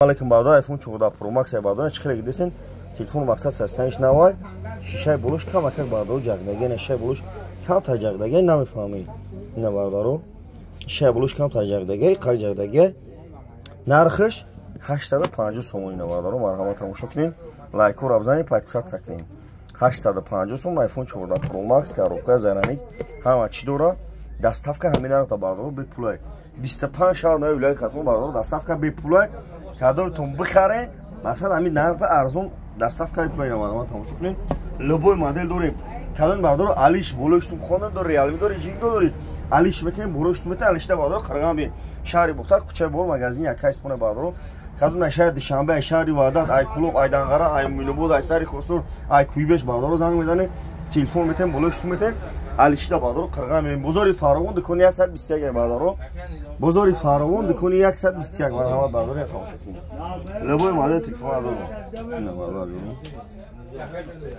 Алейкум, бародар. iPhone 14 Pro Max ай, бародар, чӣ хеле дидесен, телефон мақсад састаниш навай, шишаи болош камакак, бародаро, ҷағдаги, на шишаи болош камтар ҷағдаги, намефаҳмед. Ина, бародаро, шишаи болош камтар ҷағдаги, қак ҷағдаги. Нархаш 850 сомон. Ина, бародаро, марҳамат, тамошо кунед, лайкҳоро бизанед, подписаться кунед. 850 сом iPhone 14 Pro Max, коробка, зараник, ҳама чӣ дора. Доставка ҳамин нархта, бародаро, бепулай. 25 шаҳр нави вилояти Хатлон, бародаро, доставка бепулай. Кадомтон бихарен, мақсад, ҳамин нархта арзон, доставка бепулай. Марҳамат, тамошо кунед, любой модель дорем. Кадоми, бародаро, алиш болоиштун хона дори, Реалми дори, Ҷинго дори, алиш мекунем, болоиштун мета, алишта, бародаро, Қарган би, шаҳри Бухтар, кӯчаи Бор, магазини Якай Спона, бародаро. Кадом ай шаҳри Душанбе, ай шаҳри Ваҳдат, ай Кулоб, ай Данғара, ай Мӯйнобод, ай Сари Хосур, ай Кӯйбеш, бародаро, занг мезанем, телефон метем, болоиштун метем, алишта, бародаро, Қирған меем, бозори Фаровон, дукони 121, бародаро, бозори Фаровон, дукони 121. Марҳамат, бародаро, тамошо кунед, любой модел телефон дорем.